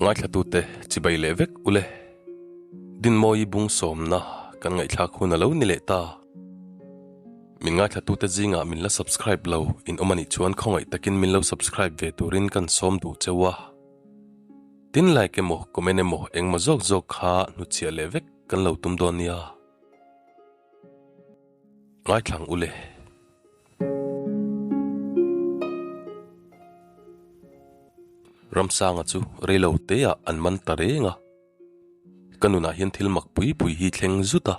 Ngaithlatute chibai leh vek ule. Dinmawi bung sawmna kan ngaihthlak hun a lo ni leh ta. Min ngaithlatute zingah min la subscribe lo in awm anih chuan khawngaih takin min lo subscribe ve turin kan sawm duh cheu a. Tin like emaw comment emaw engmaw zawk zawk kha hnutchhiah leh vek kan lo tum dawn nia. Ngaithlang ule. Ramsanga chu reilo teah an man ta reng a. Ka nunah hian thil mak pui pui hi thleng zut a,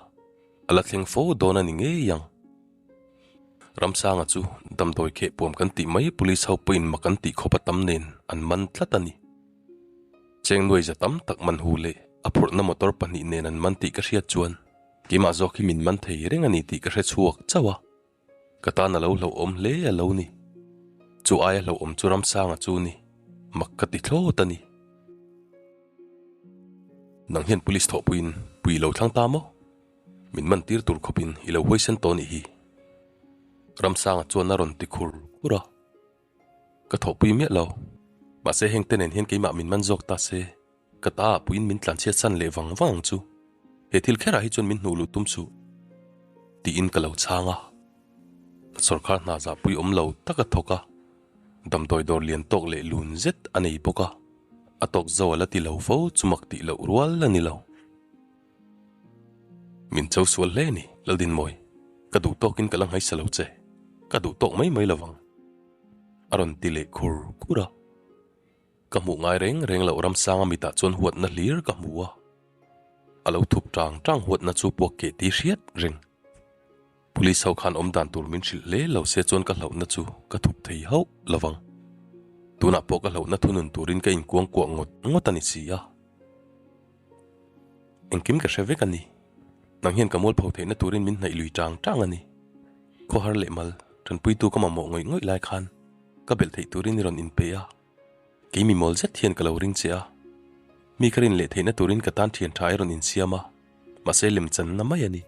a la thleng fo dawn a ni ngei ang. Ramsanga chu damdawi kheh puam kan tih mai police ho pawhin mak an tih khawp a tam nen an man tlat a ni. Cheng nuai za tam tak man hu leh a phurhna motor pahnih nen an man tih ka hriat chuan keimah zawk hi min man thei reng a ni tih ka hre chhuak chauh a. Ka tan a lo hlauhawm hle a lo ni. Chu aia hlauhawm chu Ramsanga chu ni. Mak ka ti thlawt a ni. Nang hian police thawhpuiin pui i lo thlang ta maw? Min man tir tur khawpin i lo huaisen tawh nih hi. Ramsanga chuan a rawn ti khur khur a. Ka thawhpui miah lo. Mahse heng te nen hian keimah min man zawk ta se. Ka ta ah puiin min tlanchhiat san leh vang vang ang chu. He thil kherah hi chuan min hnuh luh tum suh. Tiin ka lo chhang a. Sawrkar hna zahpui awm lo tak a thawk a. Damdawi dawr lian tawk leh lun zet a nei bawk a. A tawk zo a la ti lo fo chu mak tih loh rual a ni lo. Min cho sual hle ni, Laldinmawi. Ka duh tawkin ka la nghaisa lo che. Ka duh tawk mai mai lovang. A rawn ti leh khur khur a. Ka hmuh ngai reng reng loh Ramsanga mitah chuan huatna hlir ka hmu a. A lo thup tang tang huatna chu puak keh tih hriat reng. Police ho khan awm dan tur min hrilh hle lo se chuan ka hlauhna chu ka thup thei hauh lovang. Tunah pawh ka hlauhna thunun turin ka inkuangkuah ngawt ngawt a ni si a. Engkim ka hre vek a ni. Nang hian ka mualpho theihna turin min hnaih lui tang tang a ni. Khawhar leh mal, tanpuitu ka mamawh ngawih ngawih lai khan ka belh theih turin i rawn inpe a. Kei mi mawl zet hian ka lo ring che a. Mi ka rin leh theihna turin ka tan thian tha i rawn insiam a, mahse lemchanna mai a ni.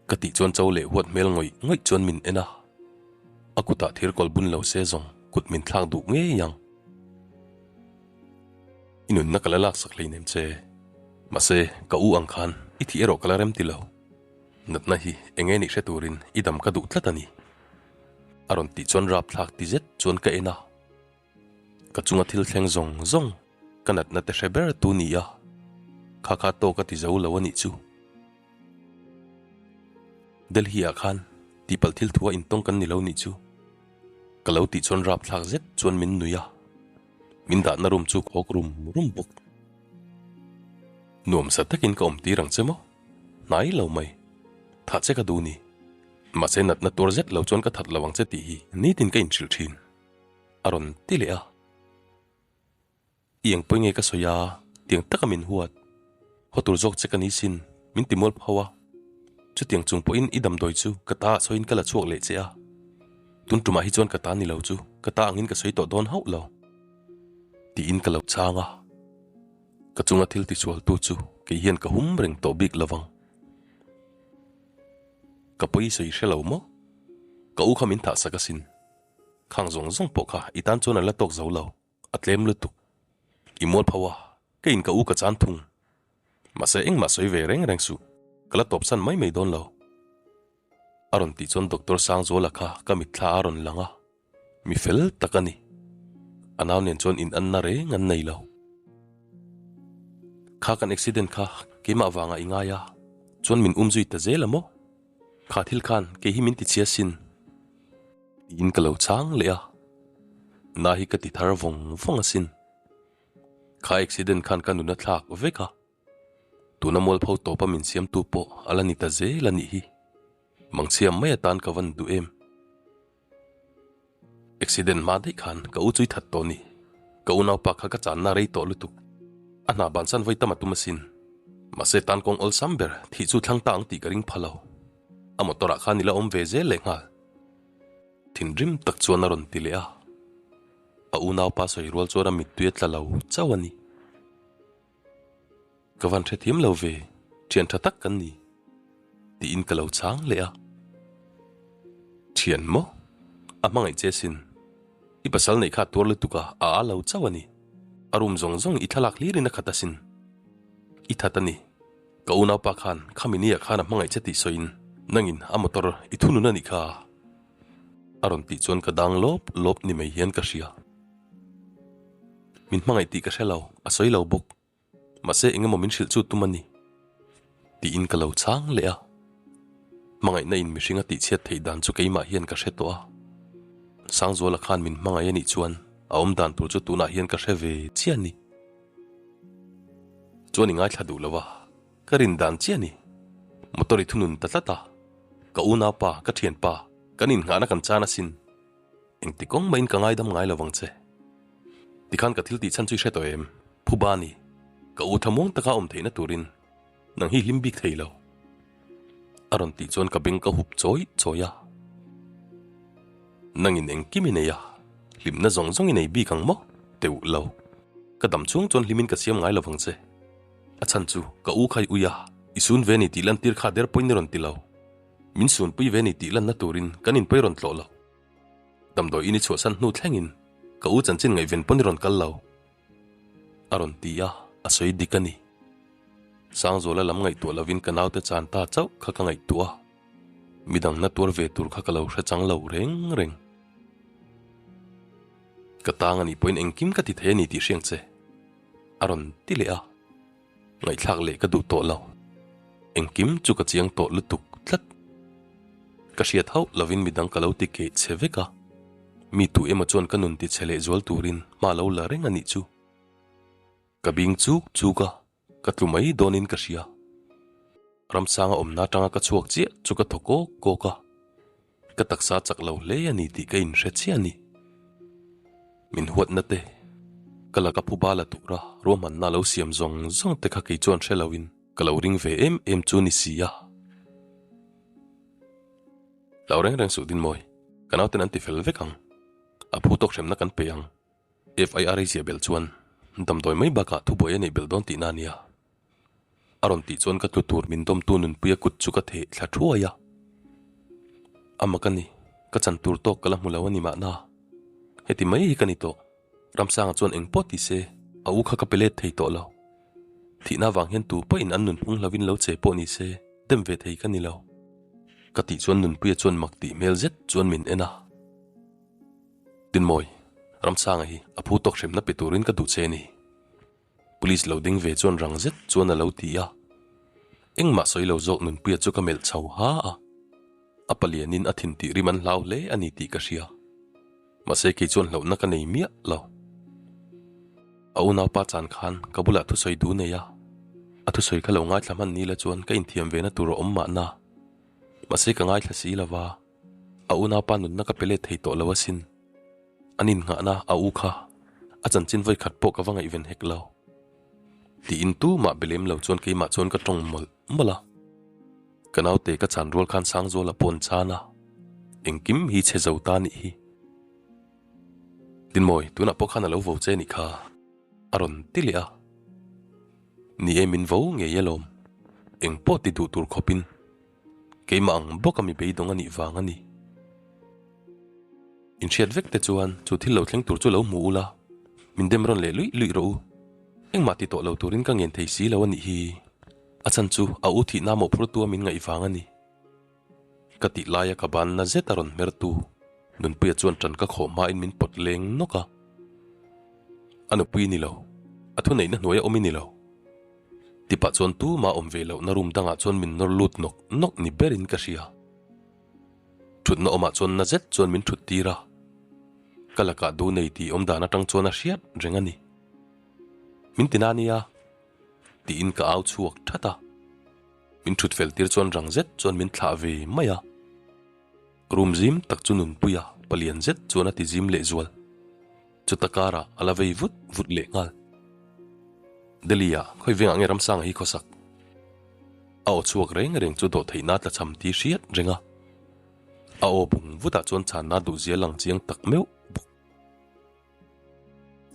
Ka tih chuan cho leh huat hmel ngawih ngawih chuan min en a. A kutah thir kawl bun lo se zawng kut min thlak duh ngei ang. I nunna ka la laksak hleinem che. Mahse, ka u ang khan i thih erawh ka la rem ti lo. Natna hi eng nge nih hre turin i dam ka duh tlat a ni. A rawn tih chuan rapthlak ti zet chuan ka en a. Ka chunga thil thleng zawng zawng ka natna te hre ber tu ni a, kha kha tawk a ti zo lo a nih chu. Delhi ah khan tihpalh thil thua intawng kan ni lo nih chu. Ka lo tih chuan rapthlak zet chuan min nui a, min dahna room chu ka awk rum rum bawk. Nuamsa takin ka awm tir ang che maw? Hnai lo mai. Thah che ka duh ni. Mahse natna tuar zet lo chuan ka that lo ang che tih hi nitin ka inhrilh thin. A rawn ti leh a. I eng pawi nge ka sawi a, tiang taka min huat. Haw tur zawk che ka ni sin, min ti mual pho a. Chutiang chung pawhin i damdawi chu ka ta ah sawiin ka la chhuak leh che a. Tun tumah hi chuan ka ta ni lo chu ka ta angin ka sawi tawh dawn hauh lo. Tiin ka lo chhang a. Ka chunga thil tisualtu chu kei hian ka hum reng tawh bik lovang. Ka pawi sawi hre lo maw? Ka u kha min thah sak asin. Khang zawng zawng pawh kha i tan chuan a la tawk zo lo, a tlem lutuk. I mual pho a, ka in ka u ka chan thung. Mahse engmah sawi ve reng reng suh, ka la tawpsan mai mai dawn lo. A rawn tih chuan Doctor Sangzuala kha ka mitthla a rawn lang a, mi fel tak a ni. A nau nen chuan in anna reng an nei lo. Kha kan accident kha keimah vangah i ngai a, chuan min umzui ta zel a maw? Kha thil khan kei hi min ti chhia sin. Tiin ka lo chhang leh a, na hi ka ti thar vawng vawng asin. Kha accident khan ka nun a thlak vek a, tuna mualpho tawpa min siamtu pawh a la ni ta zel a nih hi. Mangchhia mai atan ka van duh em. Accident hma daih khan ka u chu i that tawh ni. Ka unaupa kha ka channa rei tawh lutuk. A hna bansan vawi tam a tum asin. Mahse tan kawng awlsam ber thih chu thlang ta ang tih ka ring pha lo. A motor ah khan i la awm ve zel leh nghal. Thinrim tak chuan a rawn ti leh a. A unaupa sawi rual chuan a mittui a tla lo chauh a ni. Ka van hrethiam lo ve, thian tha tak kan ni, tiin ka lo chhang leh a. Thian maw? A hmangaih che sin. I pasal neih kha a tuar lutuk a, a a lo chauh a ni. A room zawng zawng i thlalak hlirin a khat asin. I that a ni. Ka unaupa khan khami nia khan a hmangaih che tih sawiin nangin a motor i thunun a nih kha. A rawn tih chuan ka dang lawp lawp ni mai hian ka hria. Min hmangaih tih ka hre lo, a sawi lo bawk. Mahse eng emaw min hrilh chu tum a ni tiin ka lo chhang leh a. Hmangaihna in mihring a tihchhiat theih dan chu keimah hian ka hre tawh a. Sangzuala khan min hmangaih a nih chuan a awm dan tur chu tunah hian ka hre ve chiah a ni. Chuan i ngaithla duh lo a, ka rin dan chiah a ni. Motor i thunun ta tlat a, ka unaupa, ka thianpa, kan innghahna kan chan asin. Engti kawng mahin ka ngaidam ngai lo vang che. Tikhan ka thil tih chhan chu i hre tawh em? Phuba ni. Ka u thlamuang taka awm theihna turin nang hi hlim bik thei lo. A rawn tih chuan ka beng ka hup chawi chawi a. Nangin engkim i nei a, hlimna zawng zawng i nei bik ang maw? Teuh lo. Ka dam chhung chuan hlimin ka siam ngai lo vang che. A chhan chu ka u kha i ui a, i sun ve ni tih lantir kha der pawhin i rawn ti lo. Min sunpui ve ni tih lanna turin kan inpawi rawn tlawh lo. Damdawi in i chhuahsan hnu thlengin ka u chanchin ngaihven pawn i rawn kal lo. A rawn ti a, a sawi dik a ni. Sangzuala lam ngaihtuah lovin ka naute chan ta chauh kha ka ngaihtuah a, midang na tuar ve tur kha ka lo hre chang lo reng reng. Ka tang a nih pawhin engkim ka ti thei a ni tih hriang che, a rawn ti leh a. Ngaihthlak leh ka duh tawh lo. Engkim chu ka chiang tawh lutuk tlat. Ka hriat hauh lovin midang ka lo ti keh che vek a. Mi tu emaw chuan ka nun ti che leh zual turin hma lo la reng a nih chu. Ka bing chuk chuk a, ka tlu mai dawnin ka hria. Ramsanga awmna atanga ka chhuak chiah chu ka thaw kawk kawk a. Ka taksa chak lo hle a ni tih ka inhre chiah a ni. Min huatna te, ka laka phuba la tura ruahmanna lo siam zawng zawng te kha kei chuan hre loin ka lo ring ve em em chu ni si a. Lo reng reng suh Dinmawi, ka nauten an ti fel vek ang. A phu tawk hremna kan pe ang. FIR a ziah belh chuan damdawi mai bakah thubuai a neih belh dawn tihna a nia. A rawn tih chuan ka tlu tur min dawmtu nunpuia kut chu ka theh thla thuai a. A mak a ni, ka chan tur tawk ka la hmu lo a ni mahna. Heti mai hi ka ni tawh, Ramsanga chuan eng pawh ti se a u kha ka pe let thei tawh lo. Thihna vang hian tu pawhin an nunphung hlovin lo che pawh ni se dem ve thei ka ni lo. Ka tih chuan nunpuia chuan mak tih hmel zet chuan min en a. Tinmawi, Ramsanga hi a phu tawk hremna pe turin ka duh che a ni. Police lo ding ve chuan rang zet chuan a lo ti a. Engmah sawi lo zawk Nunpuia chu ka melh chho ha a. A palianin a thin tih rim an hlau hle a ni tih ka hria. Mahse kei chuan hlauhna ka nei miah lo. A unaupa chan khan ka bulah thusawi duh nei a. A thusawi kha lo ngaithla hman ni la chuan ka inthiam ve na tur a awm mahna. Mahse ka ngaithla si lova. A unaupa nunna ka pe let thei tawh lo asin. An innghahna a u kha a chanchin vawi khat pawh ka va ngaihven hek lo. Tiin tumah be lem lo chuan keimah chuan ka tawng mawlh mawlh a. Ka naute ka chan rual khan Sangzuala pawh an chan a, engkim hi chhe zo ta nih hi. Tinmawi, tunah pawh khan a lo vo che nih kha a rawn ti leh a. Ni e min vo ngei alawm, eng pawh ti duh tur khawpin. Keimah ang bawk a mi beidawng a nih vang a ni. Inhriat vek te chuan chu thil lo thleng tur chu lo hmu ula, min dem rawn leh luih luih rawh u. Engmah ti tawh lo turin ka ngen thei si lo a nih hi. A chhan chu a u thihna mawhphurtu a min ngaih vang a ni. Ka tih laia ka banna zet a rawn hmertu Nunpuia chuan ṭan ka khawh hmain min pawt leng nawk a. A nupui i ni lo, a thuneihna hnuaia awm i ni lo. Tipah chuan tumah awm ve lohna room dangah chuan min nawr lut nawk nawk ni berin ka hria. Thutna awmah chuan na zet chuan min thut tir a, ka lakah du nei tih awm dan atang chuan a hriat reng a ni. Min ti na nia, tiin ka au chhuak that a. Min thut fel tir chuan rang zet chuan min thlah ve mai a. Room zim tak chu nunpuia palian zet chuan a ti zim lehzual. Chuta karah a la vei vut vut leh nghal. Delhi-ah khawi vengah nge Ramsanga hi khawsak? A aw chhuak reng reng chu dawhtheihna tla cham ti hriat reng a. A aw bung vutah chuan chhanna duhzia lang chiang tak meuh bawk.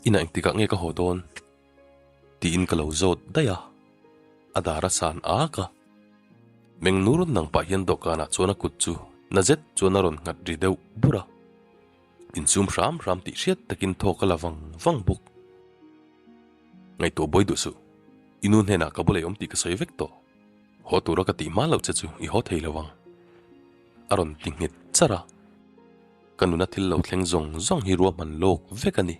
Inah engtikah nge ka haw dawn? Tiin ka lo zawt daih a, a dar a san ak a. Meng nur nang pah hian dawhkanah chuan a kut chu na zet chuan a rawn nghat ri deuh bur a. Insum hram hram tih hriat takin thawk a la vang vang bawk. Ngaihtuah buai duh suh. I nu hnenah ka bula i awm tih ka sawi vek tawh. Haw tura ka tih hma loh che chu i haw thei lo ang. A rawn ti nghet char a. Ka nuna thil lo thleng zawng zawng hi ruahman lawk vek a ni.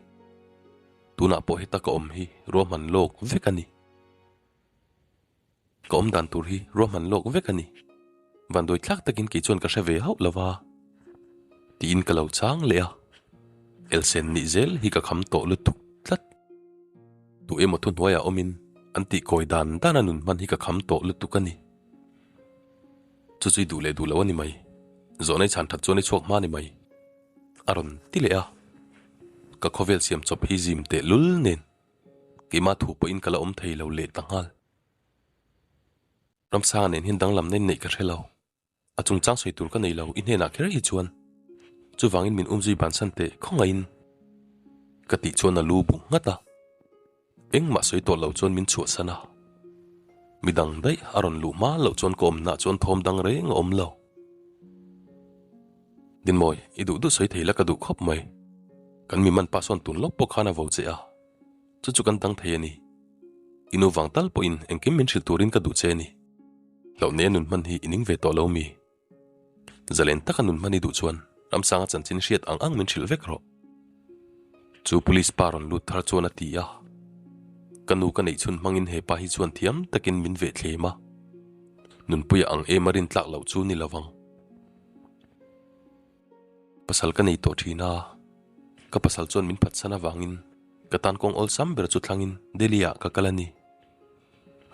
Tunah pawh heta ka awm hi ruahman lawk vek a ni. Ka awm dan tur hi ruahman lawk vek a ni. Vanduai thlak takin kei chuan ka hre ve hauh lo va. Tiin ka lo chang leh a. Elsen nih zel hi ka kham tawh lutuk tlat. Tu emaw thuhnuaiah awmin an tih kawi dan dana nun hman hi ka kham tawh lutuk a ni. Chu chu i duh leh duh lo a ni mai. Zawhna i chhan that chuan i chhuak hma a ni mai. A rawn ti leh a. Ka khawvel siam chawp hi zim teh lul nen keimah thu pawhin ka la awm thei lo leh ta nghal. Ramsanga nen hian danglamna in neih ka hre lo. A chungchang sawi tur ka nei lo i hnenah kher hi chuan. Chuvangin min umzui bansan teh khawngaihin ka tih chuan a lu bu nghat a. Engmah sawi tawh lo chuan min chhuahsan a. Midang daih a rawn luh hma loh chuan ka awmnaah chuan thawm dang reng a awm lo. Dinmawi, i duh duh sawi thei la ka duh khawp mai. Kan mi man pa sawn tun lawk pawh khan a vo che a. Chu chu kan dang thei a ni. I nu vang tal pawhin engkim min hrilh turin ka duh che a ni. Hlauh nei a nun hman hi i ning ve tawh lo mi? Zalen taka nun hman i duh chuan Ramsanga chanchin hriat ang ang min hrilh vek rawh. Chu police pa rawn lut thar chuan a ti a. Ka nu ka neih chhun hmangin he pa hi chuan thiam takin min veh thlem a. Nunpuia ang em a rintlak loh chu ni lovang. Pasal ka nei tawh thin a, ka pasal chuan min phatsan avangin ka tan kawng awlsam ber chu thlangin Delhi ah ka kal a ni.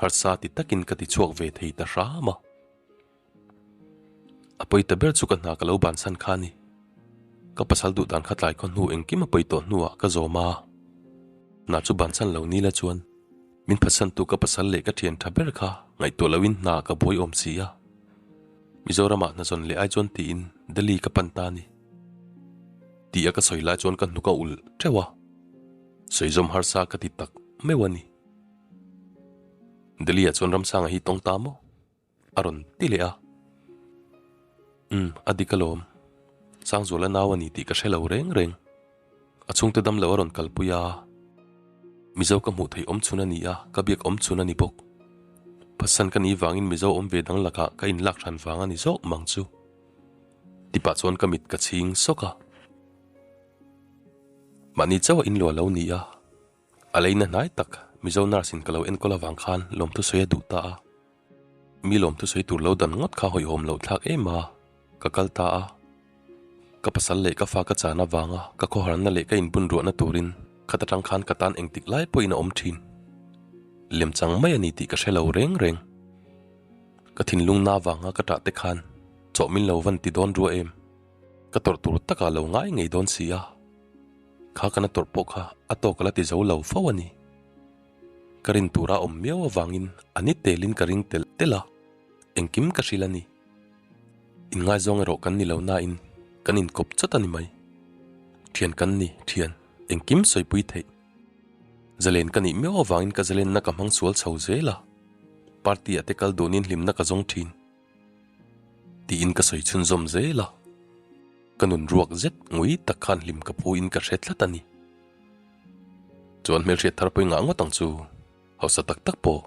Harsa ti takin ka ti chhuak ve thei ta hram a. A pawi ta ber chu ka hna ka lo bansan kha a ni. Ka pasal duh dan kha tlai khaw hnu engkim a pawi tawh hnuah ka zawm a. Hna chu bansan lo ni la chuan min phatsantu ka pasal leh ka thian tha ber kha ngaihtuah loin hna ka buai awm si a. Mizoramah hna zawn leh ai chuan tiin Delhi ka pan ta a ni. Tih a ka sawi lai chuan ka hnuk a ulh teuh a, sawi zawm harsa ka ti tak meuh a ni. Delhi ah chuan Ramsanga hi tawng ta maw? A rawn ti leh a. Umm, a dik alawm. Sangzuala nau a ni tih ka hre lo reng reng. A chhungte dam lo a rawn kalpui a, Mizo ka hmuh theih awm chhun a ni a, ka biak awm chhun a ni bawk. Phatsan ka nih vangin Mizo awm ve dang lakah ka inlak hran vang a ni zawk mang chu. Tipah chuan ka mit ka chhing sawk a. Mahni chauh a inluah lo ni a, a leina hnai tak Mizo nurse in ka lo enkawl avang khan lawmthu sawi a duh ta a. Mi lawmthu sawi tur lo dan ngawt kha hawihhawm loh thlak em a, ka kal ta a. Ka pasal leh ka fa ka chan avanga ka khawharna leh ka inbun ruahna turin khat atang khan ka tan engtik lai pawhin a awm thin. Lemchang mai a ni tih ka hre lo reng reng. Ka thinlung na avanga ka tah te khan chawh min lo van ti dawn rua em. Ka tawrh tur takah lo ngai ngei dawn si a. Kha ka na tawrh pawh kha a tawk a la ti zo lo fo a ni. Ka rin tura awm miau avangin a ni telin ka ring telh telh a, engkim ka hrilh a ni. Inngaizawng erawh kan ni lo nain kan inkawp chawt a ni mai. Thian kan ni, thian, engkim sawipui theih. Zalen ka nih miau avangin ka zalenna ka hmang sual chho zel a, party ah te kal dunin hlimna ka zawng thin. Tiin ka sawi chhunzawm zel a, ka nun ruak zet ngui tak khan hlim ka phu in ka hre tlat a ni. Chuan hmelhriat thar pawh i ngah ngawt ang chu, hausa tak tak pawh.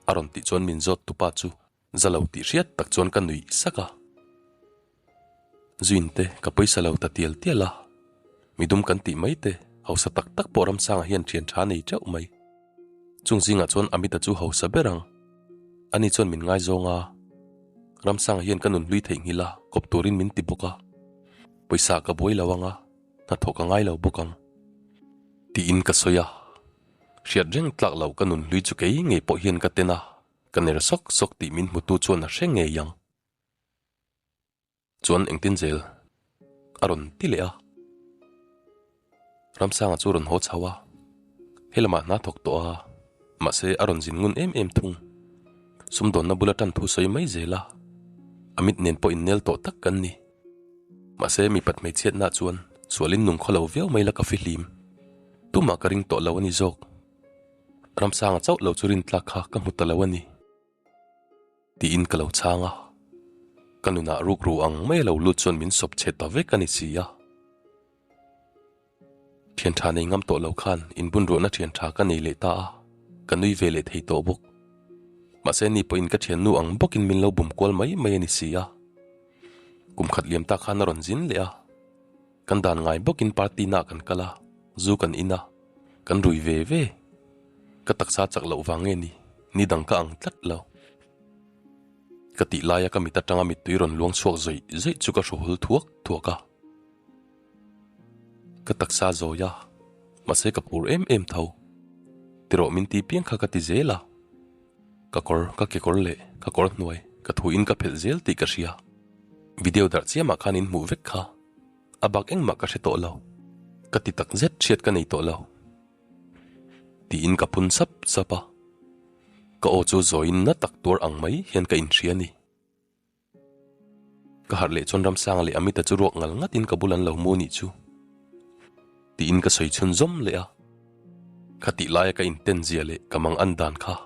A rawn tih chuan min zawt tupa chu za lo tih hriat tak chuan ka nuih sak a. Zuin te ka pawisa lo ta tial tial a, midum kan tih mai te hausa tak tak pawh Ramsanga hian thian tha nei teuh mai. Chung zingah chuan Amita chu hausa ber ang. Ani chuan min ngaizawng a, Ramsanga hian ka nun hlui theihnghilh a, kawp turin min ti bawk a. Pawisa ka buai lo ang a, hnathawh ka ngai lo bawk ang. Tiin ka sawi a, hriat reng tlak loh ka nun hlui chu kei ngei pawh hian ka ten a, ka ner sawk sawk tih min hmutu chuan a hre ngei ang. Chuan engtin zel a rawn ti leh a. Ramsanga chu a rawn haw chho a, helamah hna thawk tawh a, mahse a rawn zin ngun em em thung. Sumdawnna bula tan thu sawi mai zel a, a mit nen pawh innel tawh tak kan ni. Mahse mipat hmeichhiatna chuan sualin nung khaw lo viau mai la ka fihlim. Tumah ka ring tawh lo a ni zawk. Ramsanga chauh lo chu rintlak kha ka hmu ta lo a ni. Tiin ka lo chhang a. Ka nunah rukru ang mai a lo lut chuan min sawp chhe ta vek a ni si a. Thian tha nei ngam tawh lo khan inbun ruahna thian tha ka nei leh ta a, ka nui ve leh thei tawh bawk. Mahse ni pawhin ka thiannu ang bawkin min lo bum kual mai mai a ni si a. Kum khat liam ta khan a rawn zin leh a. Kan dan ngai bawkin party naah kan kal a, zu kan in a, kan rui ve ve. Ka taksa chak loh vang nge ni, ni dang ka ang tlat lo. Ka tih laia ka mit atanga mittui rawn luang chhuak zawih zawih chu ka hru hul thuak thuak a. Ka taksa zawi a, mahse ka phur em em tho. Tirawh min ti piang kha ka ti zel a. Ka kawr, ka kekawr leh ka kawr hnuai ka thuin ka phelh zel tih ka hria. Video darh chiamah khan in hmuh vek kha. A bak engmah ka hre tawh lo. Ka ti tak zet hriat ka nei tawh lo. Tiin ka phun sap sap a. Ka aw chu zawiin na tak tuar ang mai hian ka inhria a ni. Ka harh leh chuan Ramsanga leh Amita chu ruak ngal ngatin ka bul an lo mu nih chu tiin ka sawi chhun zawm leh a. Khatih laia ka inten zia leh ka mang an dan kha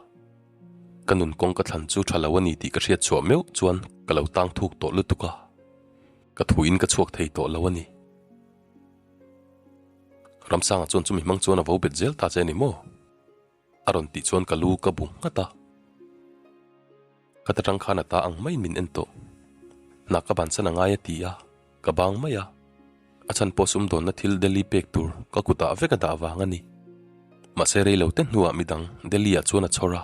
ka nun kawng ka thlan chu tha lo a ni tih ka hriat chhuah meuh chuan ka lo tang thuk tawh lutuk a, ka thuin ka chhuak thei tawh lo a ni. Ramsanga chuan chumi hmang chuan a vo bet zel ta che a ni maw? A rawn tih chuan ka lu ka bu nghat a. Ka ta tang khan a ta ang maiin min en tawh. Hna ka bansan a ngai a ti a, ka bang mai a. A chhan pawh sumdawnna thil Delhi pek tur ka kutah vek a dah vang a ni. Mahse rei lo te hnuah midang Delhi ah chuan a chhawr a.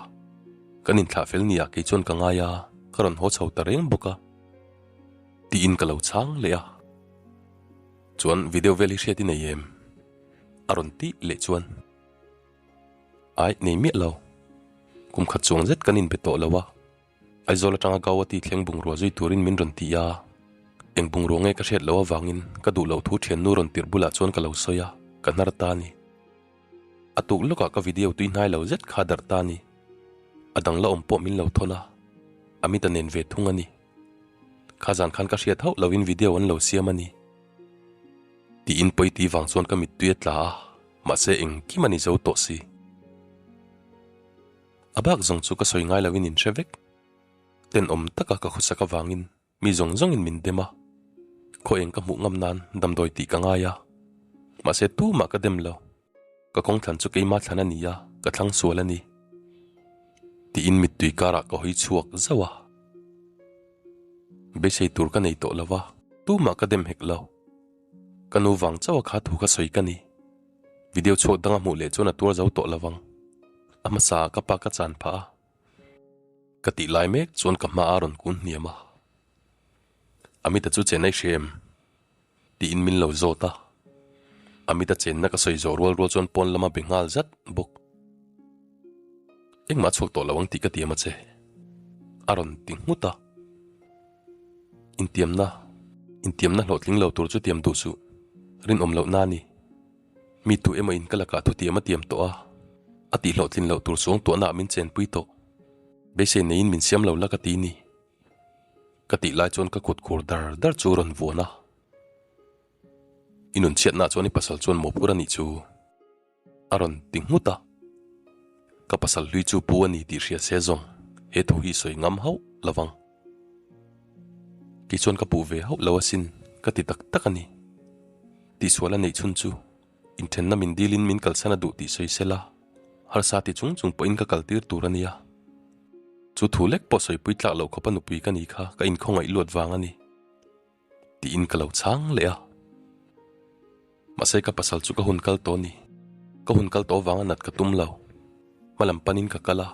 Kan inthlah fel nia kei chuan ka ngai a, ka rawn haw chho ta reng bawk a. Tiin ka lo chhang leh a. Chuan video vel hi hriat i nei em? A rawn tih leh chuan. Aih, nei miah lo. Kum khat chuang zet kan inbe tawh lo a. Aizawl atanga Gauhati thleng bungrua zui turin min rawn ti a. Eng bungrua nge ka hriat loh avangin ka duh loh thu thiannu rawn tirh bulah chuan ka lo sawi a, ka hnar ta a ni. A tuk lawkah ka video tui hnai lo zet kha darh ta a ni. A dang la awm pawh min lo thawn a, Amit a nen ve thung a ni. Kha zan khan ka hriat hauh loin video an lo siam a ni. Tiin pawi ti vang chuan ka mittui a tla a. Mahse engkim a ni zo tawh si. A bak zawng chu ka sawi ngai loin in hre vek. Tenawm taka ka khawsak avangin mi zawng zawngin min dem a. Khaw eng ka hmuh ngam nan damdawi tih ka ngai a. Mahse tumah ka dem lo. Ka kawng thlan chu keimah thlan a ni a, ka thlang sual a ni. Tiin mittui karah ka hawi chhuak zauh a. Beisei tur ka nei tawh lo va, tumah ka dem hek lo. Ka nu vang chauh a kha thu kha sawi ka ni. Video chhuak danga hmuh leh chuan a tuar zo tawh lovang. A hmasa ah ka pa ka chan phah a. Ka tih lai mek chuan ka hma a rawn kun hniam a. Amita chu chen a i hria em? Tiin min lo zawt a. Amita chenna ka sawi zawh rual rual chuan pawn lama be nghal zat bawk. Engmah a chhuak tawh lo ang tih ka tiam a che. A rawn ti nghut a. Intiamna, Intiamna hlawhtling lo tur chu tiam duh suh. Rinawm loh na a ni. Mi tu emaw in ka lakah thutiam a tiam tawh a, a tih hlawhtlin loh tur suang tuahnaah min chenpui tawh. Beisei neiin min siam lo la ka ti ni. Ka tih lai chuan ka kut khur dar dar chu rawn vuan a. I nun chhiatnaah chuan i pasal chuan mawhphur a nih chu. A rawn ti nghut a. Ka pasal hlui chu pu a ni tih hria se zawng he thu hi sawi ngam hauh lo vang. Kei chuan ka puh ve hauh lo asin ka ti tak tak a ni. Tihsual a neih chhun chu inthenna min dilin min kalsan a duh tih sawi sela harsa ti chung chung pawhin ka kaltir tur a nia. Chu thu lek pawh sawipui tlak loh khawpa nupui ka ni kha ka inkhawngaih luat vang a ni. Tiin ka lo chhang leh a. Mahse ka pasal chu ka hun kal tawh a ni. Ka hun kal tawh avanga nat ka tum lo. Hma lam panin ka kal a,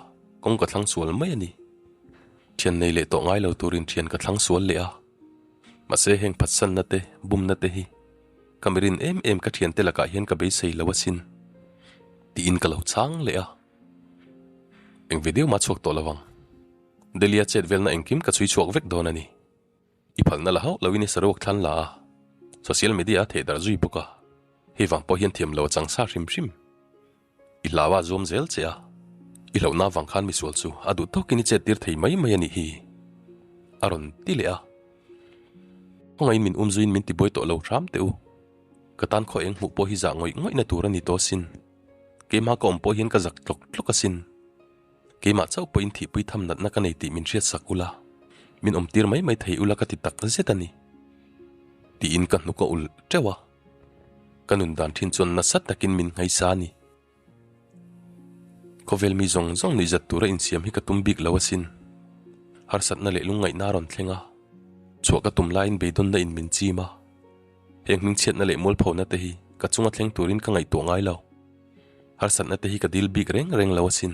kawng ka thlang sual mai a ni. Thian nei leh tawh ngai lo turin thian ka thlang sual leh a. Mahse heng phatsanna te, bumna te hi ka mirin em em ka thiante lakah hian ka beisei lo asin. Tiin ka lo chhang leh a. Eng video mah chhuak tawh lo ang. Delhi-a chet velna engkim ka chhui chhuak vek dawn a ni. I phalna la hauh loin i saruak thlan la a, social media a theh darh zui bawk a, hei vang pawh hian thiam lo a chang sa hrim hrim. I hlau a zuam zel che a, i hlauhna vang khan misual chu a duh tawkin i chet tir thei mai mai a nih hi, a rawn ti leh a. Kawngaiin min um zuiin min tibuai tawh lo hram teh u. Ka tan khaw eng hmuh pawh hi zah ngawih ngawihna tur a ni tawh asin. Keimah ka awm pawh hian ka zak tlawk tlawk asin. Keimah chauh pawhin thihpui tham natna ka nei tih min hriat sak ula, min awm tir mai mai thei ula ka ti tak zet a ni. Tiin ka hnuk a ulh teuh a. Ka nun dan thin chuan nasa takin min nghaisa a ni. Khawvel mi zawng zawng nuihzat tura insiam hi ka tum bik lo asin. Harsatna leh lungngaihna a rawn thleng a, chhuah ka tum laiin beidawnna in min chim a. Heng hmingchhiatna leh mualphona te hi ka chunga thleng turin ka ngaihtuah ngai lo. Harsatna te hi ka dil bik reng reng lo asin.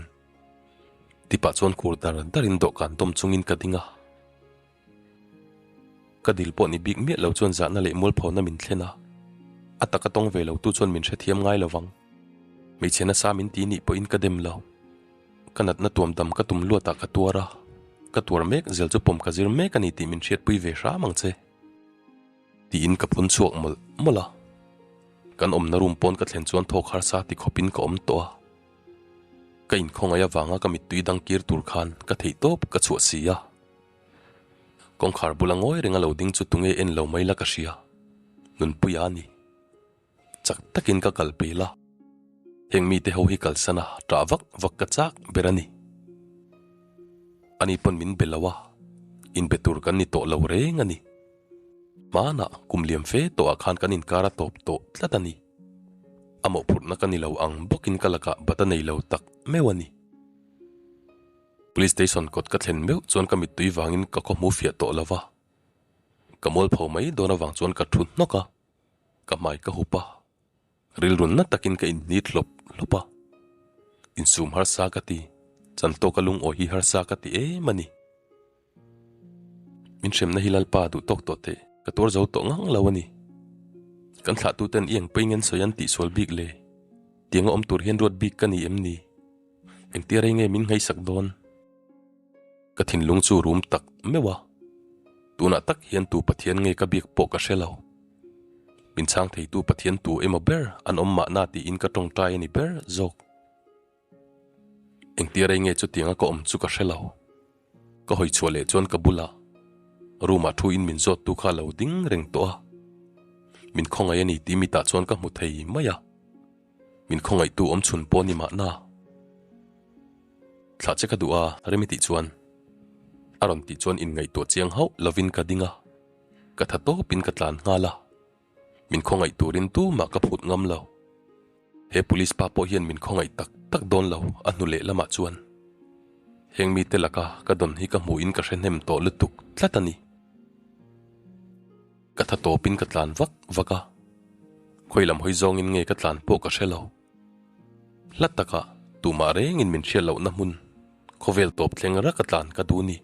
Tipah chuan khur dar darin dawhkan dawm chungin ka ding a. Ka dil pawh ni bik miah lo chuan zahna leh mualphona min thlen a, a taka tawng ve lo tu chuan min hrethiam ngai lo vang. Hmeichhe nasa min ti nih pawhin ka dem lo. Ka natna tuam dam ka tum luatah ka tuar a, ka tuar mek zel chu pawm ka zir mek a ni tih min hriatpui ve hram ang che. Tiin ka phun chhuak mawlh mawlh a. Kan awmna room pawn ka thlen chuan thawk harsa ti khawpin ka awm tawh a. Ka inkhawngaih avanga ka mittui dang kir tur khan ka theih tawp ka chhuah si a. Kawngkhar bula ngawi reng a lo ding chu tunge en lo mai la ka hria. Nunpuia a ni. Chak takin ka kal pel a. Heng mite ho hi kalsan a ṭah vak vak ka chak ber a ni. Ani pawn min be lo a, inbe tur kan ni tawh lo reng a ni. Hmanah kum liam fe tawhah khan kan inkar a tawp tawh tlat a ni. A mawhphurhna ka ni lo ang bawkin ka lakah bat a nei lo tak meuh a ni. Police station kawt ka thlen meuh chuan ka mittui vangin ka khaw hmu fiah tawh lo va. Ka mualpho mai dawn avang chuan ka thu hnawk a, ka hmai ka hup a, rilru na takin ka inhnit hlawp hlawp a. Insum harsa ka ti, chantawka lungawi hi harsa ka ti em a ni. Min hremna hi Lalpa duh tawk tawh teh, ka tuar zo tawh ngang lo a ni. Kan thlahtuten i engpawh ingen sawi an tihsual bik le, tianga awm tur hian ruat bik ka ni em ni? Engtia rei nge min ngaihsak dawn? Ka thinlung chu rum tak meuh a, tunah tak hian tu Pathian nge ka biak pawh ka hre lo. Min chhang theitu Pathian tu emaw ber an awm mahna tiin ka tawngtai a ni ber zawk. Engtia rei nge chutianga ka awm chu ka hre lo. Ka hawi chhuah leh chuan ka bulah room ah thu in min zawt tu kha a lo ding reng tawh a. Min khawngaih a ni tih mitah chuan ka hmu thei mai a. Min khawngaih tu awm chhun pawh ni mahna. Thlah che ka duh a, rem i tih chuan. A rawn tih chuan inngaihtuah chiang hauh lovin ka ding a. Ka tha tawpin ka tlan nghal a. Min khawngaih turin tumah ka phut ngam lo. He police pa pawh hian min khawngaih tak tak dawn lo a hnu leh lamah chuan. Heng mite laka ka dawn hi ka hmuhin ka hre hnem tawh lutuk tlat a ni. Ka tha tawpin ka tlan vak vak a, khawi lam hawi zawngin nge ka tlan pawh ka hre lo. Hla takah tumah rengin min hriat lohna hmun khawvel tawp thleng raka tlan ka duh ni.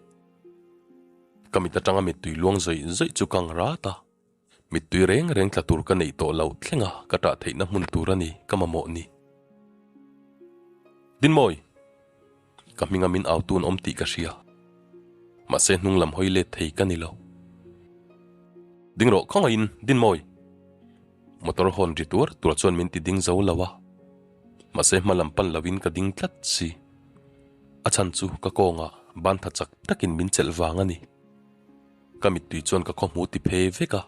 Ka mit atanga mittui luang zawih zawih chu ka ang rat a. Mittui reng reng tla tur ka neih tawh loh thlenga ka ṭah theihna hmun tur a ni ka mamawh ni. Dinmawi! Ka hminga min au tun awm tih ka hria. Mahse hnung lam hawi let thei ka ni lo. Ding rawh khawngaihin Dinmawi! Motor hawn ri tuar tuar chuan min ti ding zo lo a. Mahse hma lam pan loin ka ding tlat si. A chhan chu ka kawngah ban tha chak takin min chelh vang a ni. Ka mittui chuan ka khaw hmu ti phei vek a,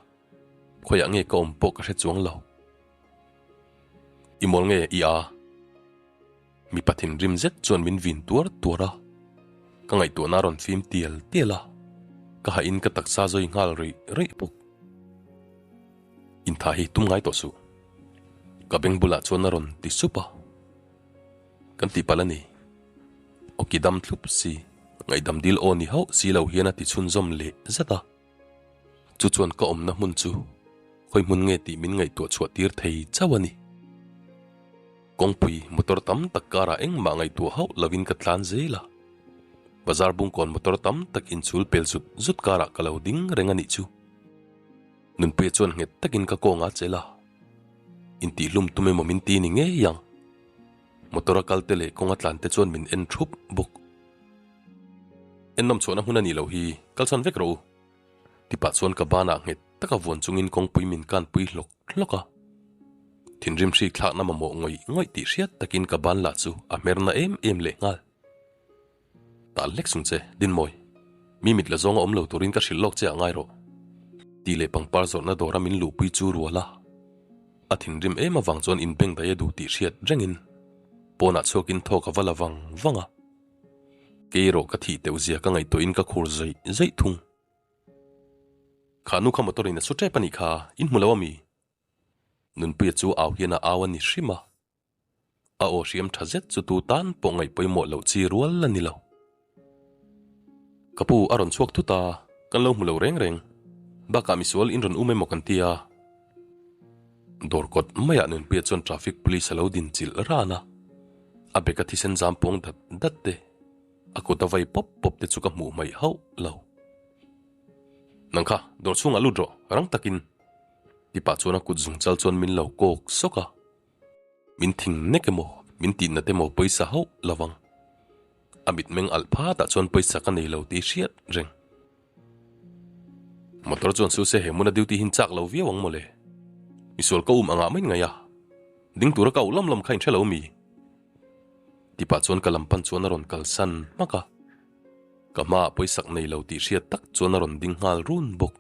khawiah nge ka awm pawh ka hre chuang lo. I mawl nge i a? Mipa thinrim zet chuan min vin tuar tuar a, ka ngaihtuahna a rawn fim tial tial a, ka hahin ka taksa zawi nghal rih rih bawk. Intha hi tum ngai tawh suh. Ka beng bulah chuan a rawn ti sup a. Kan tih palh a ni. Awki dam thlup si, ngaihdam dil aw ni hauh si lo hian a ti chhunzawm leh zat a. Chu chuan ka awmna hmun chu khawi hmun nge tih min ngaihtuah chhuah tir thei chauh a ni. Kawngpui motor tam tak karah engmah ngaihtuah hauh lovin ka tlan zel a. Bazar bungkawn motor tam tak inchul pel zut zut karah ka lo ding reng a nih chu. Nunpuia chuan nghet takin ka kawng a chelh a, Intihhlum tum emaw min ti ni ngei ang. Motor a kal te leh kawng a tlan te chuan min en thup bawk. Ennawm chhuahna hmun a nih loh hi, kalchhan vek rawh u. Tipah chuan ka banah nghet taka vuan chungin kawngpui min kanpui hlawk hlawk a. Thinrim hrik thlakna mamawh ngawih ngawih tih hriat takin ka ban lah chu a hmerna em em leh nghal. Tah hlek sung che, Dinmawi. Mi mit la zawnga awm lo turin ka hrilh lawk che ah ngai rawh. Tih leh pangpar zawrhna dawra min luhpui chu rual a. A thinrim em avang chuan inbeng daih a duh tih hriat rengin pawnah chhuakin thawk a va la vang vang a. Kei erawh ka thih teuh zia ka ngaihtuahin ka khur zaih zaih thung. Kha nu kha motor in a su tep a nih kha, in hmu lo a mi? Nunpuia chu au hian a au a ni hrim a. A aw hriam tha zet chu tu tan pawh ngaih pawimawh loh chi rual a ni lo. Ka pu a rawn chhuak thut a, kan lo hmu lo reng reng. Bakah misual in rawn um emaw kan ti a. Dawr kawt maiah Nunpuia chuan traffic police a lo din chilh ran a. A beka thisen zam pawng dat dat te, a kut a vai pawp pawp te chu ka hmuh hmaih hauh lo. Nang kha, dawr chhungah lut rawh, rang takin. Ti pah chuan a kut zung chal chuan min lo kawk sawk a. Min thing nek emaw, min tih nat emaw pawisa hauh lo vang. A mitmeng alh phatah chuan pawisa ka nei lo tih hriat reng. Motor chuan su se he hmuna duty hin chak lo viau ang mawle. Misual ka um angah mai ngaih a. Ding tura ka auh lawm lawm kha in hre lo mi? Ti pah chuan ka lam pan chuan a rawn kalsan hmak a. Ka hmaah pawisak nei lo tih hriat tak chuan a rawn ding nghal run bawk.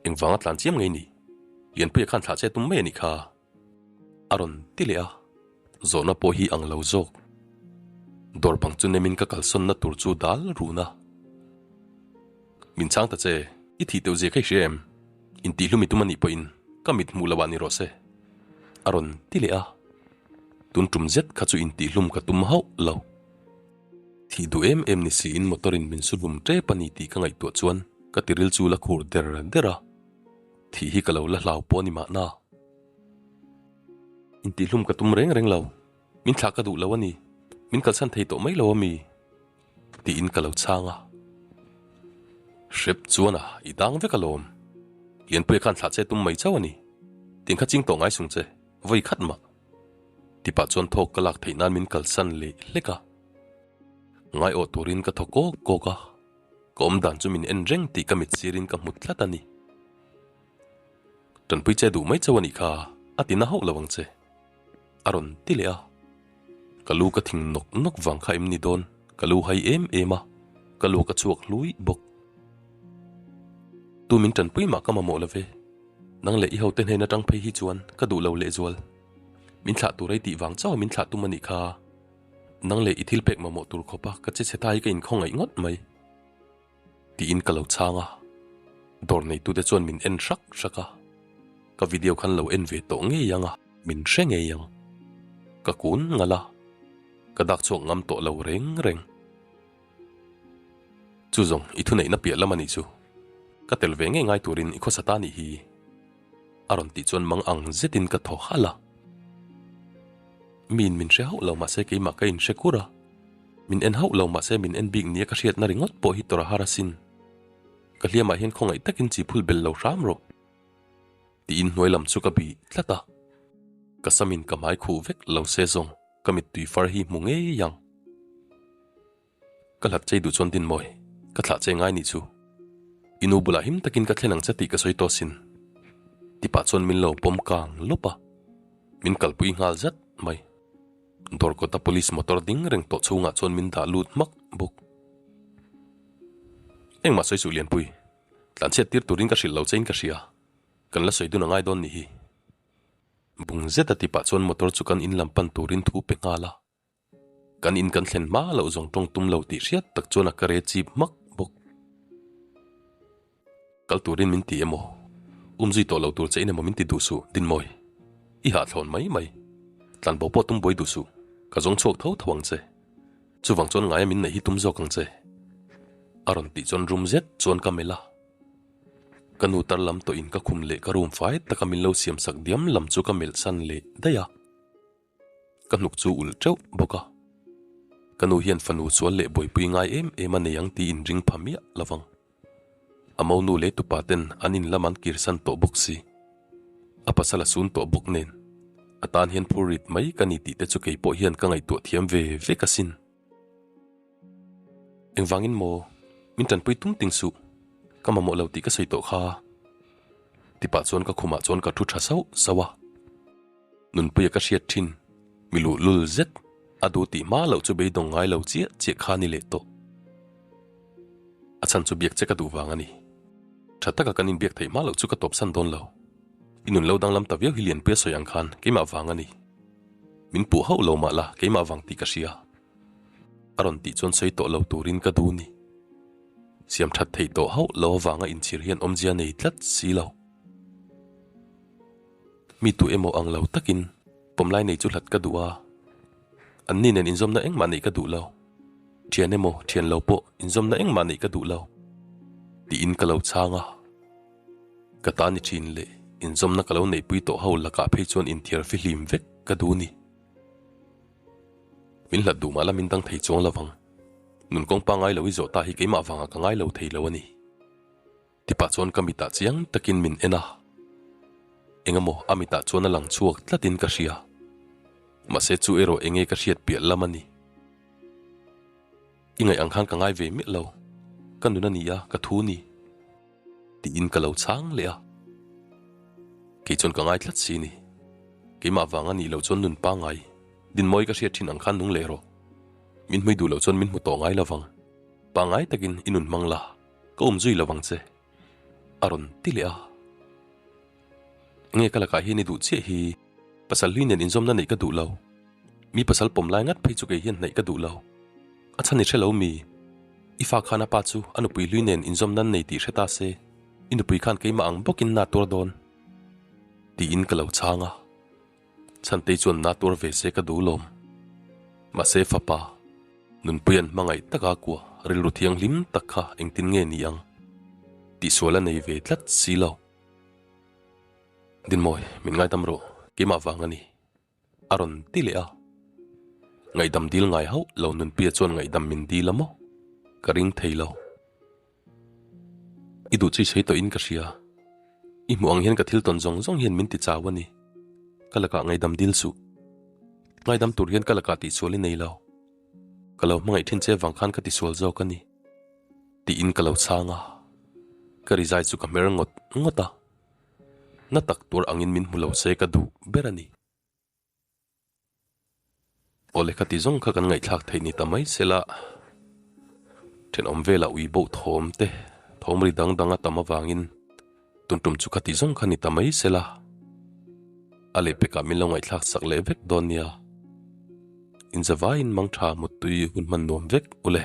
Engvanga tlan chiam ngei ni? Lianpuia khan thlah che tum mai a nih kha. A rawn ti leh a, zawhna pawh hi ang lo zawk. Dawr bang chu nemin ka kalsawnna tur chu dal run a. Min chhang ta che, i thih teuh zia kha i hria em? Intihhlum i tum a nih pawhin ka mit hmuh loh ah ni rawh se. A rawn ti leh a, tun tum zet kha chu intihhlum ka tum hauh lo. Thih duh em em ni siin motor in min su hlum tep a ni tih ka ngaihtuah chuan ka tiril chu la khur der der a, thih hi ka lo la hlau pawh a ni mahna. Intihhlum ka tum reng reng lo, min thlah ka duh lo a ni, min kalsan thei tawh mai lo a mi? tiin ka lo chhang a. Hrep chuan a, i dang vek alawm. Lianpuia khan thlah che tum mai chauh a ni, tiang kha ching tawh ngai sung che, vawi khat mah. Tipah chuan thawk ka lak theih nan min kalsan leh hlek a. Ngaiawh turin ka thaw kawk kawk a, ka awm dan chu min en reng tih ka mit sirin ka hmu tlat a ni. Tanpui che duh mai chauh a nih kha, a ti na hauh lo ang che. A rawn ti leh a. Ka lu ka thing nawk nawk vang kha em ni dawn, ka lu hai em em a, ka luak a chhuak hlui bawk. Tu min tanpui mah ka mamawh lo ve, nang leh i hote hnen atang phei hi chuan ka duh lo lehzual. Min thlah tur ei tih vang chauha min thlah tum a nih kha. Nang leh i thil pek mamawh tur khawpa ka che chhe ta hi ka inkhawngaih ngawt mai. Tiin ka lo chhang a. Dawr neitute chuan min en hrak hrak a. Ka video khan lo en ve tawh ngei ang a, min hre ngei ang. Ka kun ngal a. Ka dak chhuak ngam tawh lo reng reng. Chu zawng i thuneihna piah lam a nih chu. Ka tel ve ngei ngai turin i khawsa ta nih hi. A rawn tih chuan mang ang zetin ka thaw halh a. Miin min hre hauh lo mahse keimah ka inhre kur a. Min en hauh lo mahse min en bik nia ka hriatna ringawt pawh hi tawrh a har asin. Ka hliamah hian khawngaih takin chi phul bel lo hram rawh. Tiin hnuai lam chu ka bih tlat a. Ka samin ka hmai khuh vek lo se zawng ka mittui far hi hmu ngei ang. Ka hlat chei duh chuan din mawi, ka thlah che ngai nih chu. I nu bulah him takin ka thlen ang che tih ka sawi tawh sin. Tipah chuan min lo pawm kang lawp a, min kalpui nghal zat mai. Dawr kawta police motor ding reng tawh chhungah chuan min dah lut hmak bawk. Engmah sawi suh Lianpui, tlanchhiat tir turin ka hrilh lo chein ka hria, kan la sawi dun a ngai dawn nih hi. Bung zeta tipah chuan motor chu kan in lam pan turin thu pe nghal a. Kan in kan thlen hma loh zawng tawng tum lo tih hriat tak chuan a ka re chip hmak bawk. Kal turin min ti emaw? Um zui tawh lo tur che in emaw min ti duh suh, Dinmawi. I hahthlawn mai mai. Tlanbo pawh tum buai duh suh. Ka zawng chhuak tho tho ang che. Chuvang chuan ngaia min neih hi tum zawk ang che. A rawn tih chuan rum zet chuan ka melh a. Ka nu tar lam tawhin ka khum leh ka room fai taka min lo siam sak diam lam chu ka melh san leh daih a. Ka hnuk chu ulh teuh bawk a. Ka nu hian fanu sual leh buaipui ngai em em a nei ang tih inring pha miah lo vang. A monu leh tupa ten an in lam an kirsan tawh bawk si. A pasal a sun tawh bawk nen. A tan hian phur rit mai ka ni tih te chu kei pawh hian ka ngaihtuah thiam ve vek asin. Engvangin maw? Min tanpui tum ting suh. Ka mamawh lo tih ka sawi tawh kha. Tipah chuan ka khumah chuan ka thu tha sauh sauh a. Nunpuia ka hriat thin, mi luhlul zet, a duh tih hma loh chu beidawng ngai lo chiah chiah kha ni leh tawh. A chhan chu biak che ka duh vang a ni. Tha taka kan inbiak theih hma loh chu ka tawpsan dawn lo. I nun lo danglam ta viau hi Lianpuia sawi ang khan keimah vang a ni. Min puh hauh lo mah la keimah vang tih ka hria. A rawn tih chuan sawi tawh lo turin ka duh ni. Siam that theih tawh hauh lo avanga inchhir hian awmzia nei tlat si lo. Mi tu emaw ang lo takin pawmlai nei chu hlat ka duh a, anni nen inzawmna engmah neih ka duh lo. Thian emaw thian lo pawh inzawmna engmah neih ka duh lo tiin ka lo chhang a. Ka ta ni thin leh inzawmna ka lo neihpui tawh ho lakah phei chuan inthiar fihlim vek ka duh ni. Min hlat duh mah la min dang thei chuang lovang. Nun kawng pangngai lo i zawh ta hi keimah vangah ka ngai lo thei lo a ni. Tipah chuan ka mitah chiang takin min en a. Engemaw a mitah chuan a lang chhuak tlatin ka hria. Mahse chu erawh enge ka hriat piah lam a ni. I ngaih ang khan ka ngai ve miah lo. Ka nun a ni a, ka thu ni. Tiin ka lo chhang leh a. Kei chuan ka ngai tlat si ni. Keimah vang a nih loh chuan nun pangngai, dinmawi ka hriat thin ang khan nung leh rawh. Min hmui duh loh chuan min hmu tawh ngai lovang. Pangngai takin i nun hmang la, ka awm zui lovang che. A rawn ti leh a. Nge ka lakah hian i duh chiah hi pasal hlui nen inzawmna neih ka duh lo. Mi pasal pawm lai ngat phei chu kei hian hnaih ka duh lo. A chhan i hre lo mi? I fa khan a pa chu a nupui hlui nen inzawm nan nei tih hre ta se, i nupui khan keimah ang bawkin na tuar dawn. Tiin ka lo chhang a. Chhantei chuan na tuar ve se ka duh lawm. Mahse fapa, nunpui an hmangaih taka kua rilru thianghlim tak kha engtin nge ni ang? Tihsual a nei ve tlat si lo. Dinmawi, min ngaidam rawh, keimah vang a ni. A rawn ti leh a. Ngaihdam dil ngai hauh lo Nunpuia chuan ngaihdam min dil a maw? Ka ring thei lo. I duh chu i sawi tawhin ka hria. I hmuh ang hian ka thil tawn zawng zawng hian min ti chau a ni. Ka lakah ngaihdam dil suh. Ngaidam tur hian ka lakah tihsual i nei lo. Ka lo hmangaih thin che vang khan ka tisual zawk a ni. Tiin ka lo chhang a. Ka rizai chu ka hmer ngawt ngawt a. Na tak tur angin min hmu lo se ka duh ber a ni. Aw lehkha ti zawng kha kan ngaihthlak theih ni ta mai sela, thenawm vela ui boh thawm te, thawm ri dang dang a tam avangin tun tum chu kha ti zawng kha ni ta mai sela, a lehpekah min lo ngaihthlak sak leh vek dawn nia. Inzavaiin mangtha muttui hun hman nuam vek ule.